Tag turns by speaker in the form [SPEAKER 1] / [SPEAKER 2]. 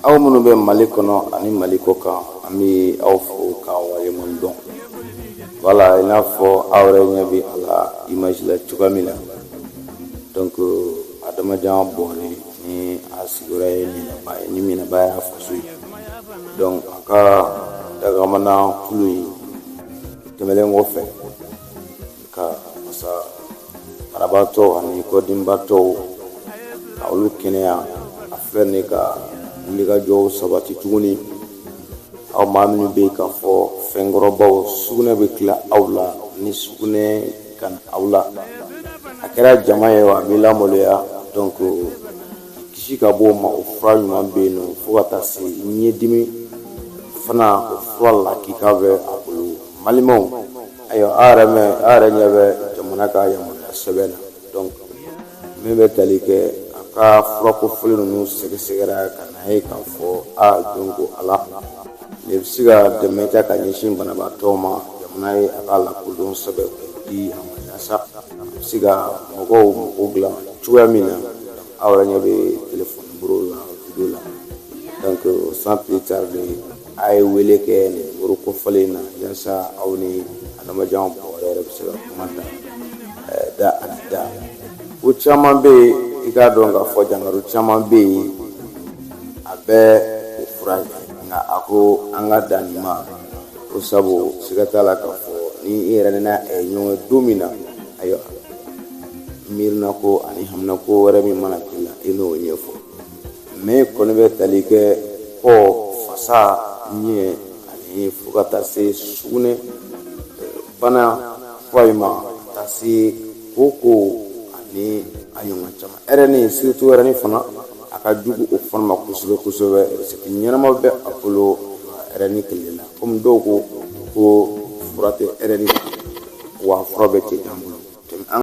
[SPEAKER 1] Aw minnu bɛ Mali kɔnɔ ani Mali kɔ kan, an bɛ aw fo k'aw waleɲuman dɔn. Voilà, i n'a fɔ aw yɛrɛ ɲɛ bɛ a la image la cogoya min na. Donc Adamajan Bɔre ni a sigiyɔrɔ ye Minaba ye, ni Minaba y'a faso ye. Donc a ka dagamana kulu in tɛmɛnen kɔfɛ ka masa banabaatɔ ani kɔdimibaatɔw ka olu kɛnɛya, a filɛ nin ka wulikajɔw sabati tuguni. Aw maa minnu bɛ yen k'a fɔ fɛnkɔrɔbaw sugunɛ bɛ tila aw la, ni sugunɛ ka na aw la, a kɛra jama ye wa, a b'i lamaloya. Donc kisi ka bɔ o ma, o fura ɲuman bɛ yen nɔ, fo ka taa se ɲɛdimi fana, o fura lakika bɛ a bolo. Malimaw, ayiwa, aw yɛrɛ mɛn, aw yɛrɛ ɲɛ bɛ jamana ka yamaruya sɛbɛn na. Donc min bɛ tali kɛ a ka furako fɔlen ninnu sɛgɛsɛgɛra ka na ye k'a fɔ a jɔn ko ala nin bɛ se ka dɛmɛ kɛ ka ɲɛsin banabaatɔw ma. Jamana ye a ka lakodɔn sɛbɛn k'o di a ma, yaasa a bɛ se ka mɔgɔw mako dilan cogoya min na. Aw yɛrɛ ɲɛ bɛ telefɔni numéro la video la. Donc sans plus tarder, a ye wele kɛ nin numéro kofɔlen na, yaasa aw ni Adamajan Bɔrɛ yɛrɛ bɛ se ka kuma da da ani da. Ko caman bɛ yen, i k'a dɔn k'a fɔ jankaru caman bɛ yen, a bɛ o furakɛ, nka a ko an ka dan nin ma ko sabu siga t'a la k'a fɔ ni i yɛrɛ n'a ye ɲɔgɔn ye don min na, ayiwa, miirina ko ani hamina ko wɛrɛ min mana k'i la, i n'o ɲɛfɔ. Mais kɔni bɛ tali kɛ kɔ, fasa, ɲɛ ani fo ka taa se sugunɛ bana fura in ma, ka taa se koko ani a ɲɔgɔn caman. Hernie, surtout hernie fana, a ka jugu o fana ma kosɛbɛ kosɛbɛ. Recette ɲɛnama bɛ a bolo hernie kɛlɛ la, komi dɔw ko ko fura tɛ hernie, wa fura bɛ cɛ jan bolo.